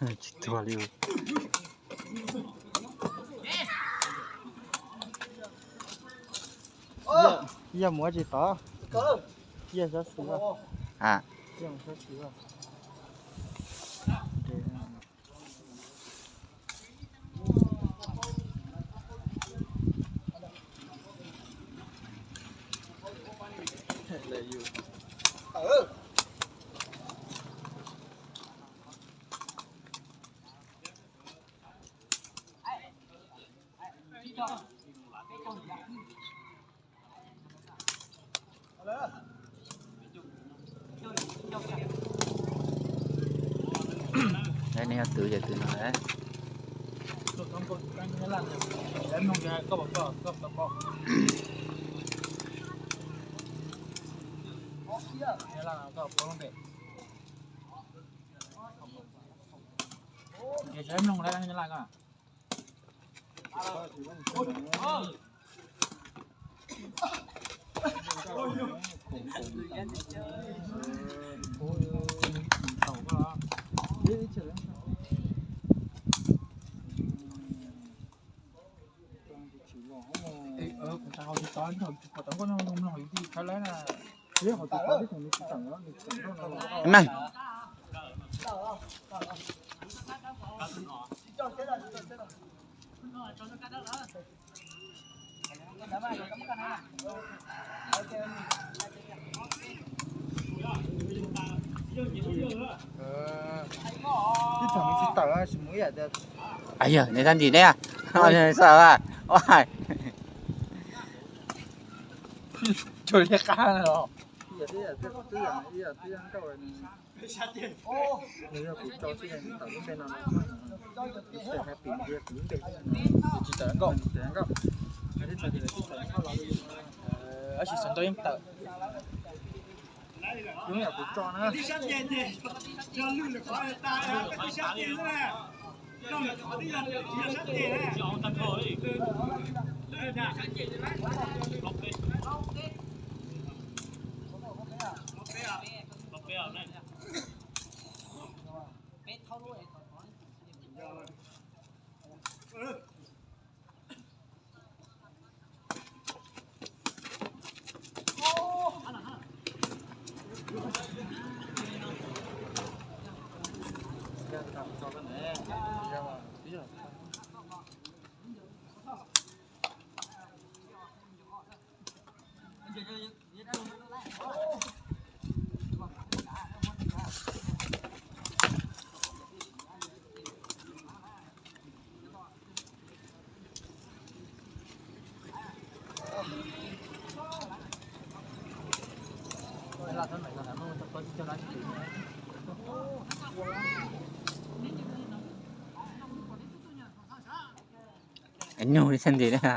Tsis tuag li. Yaj mus ua tsis tod. Yaj xyov xwm. Yaj mus xyov xwm. Neb yog twv ces twv no. Meej. Yog, neb tab ntim neb, xav a. Nws yog kuv tso xwb, tawm lub npe no, kuv tsis happy ntiag kuv lub npe no, tsis tawm nkauj, tsis tawm nkauj, tsis tawm nkauj los, tab sis xov nrau yeej tawm. Zoo yam kuv tso na. Nyuj li xyov ntsis na.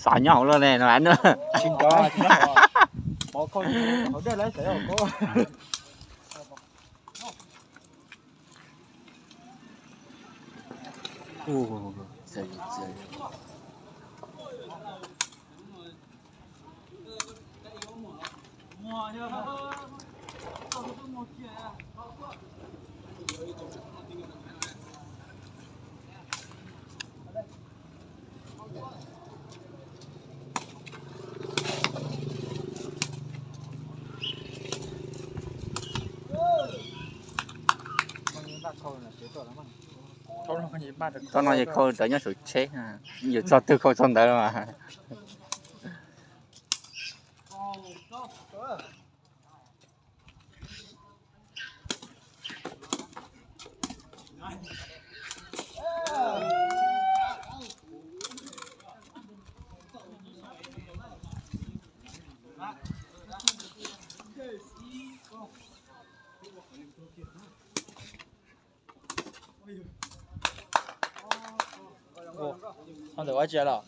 Xav nyob hauv lawm ne no. Thaum no ces khau rawv nyob saum tsheb, yus txog twg khau txog ntawd mas. Ua, ho ntawm ua tsia los.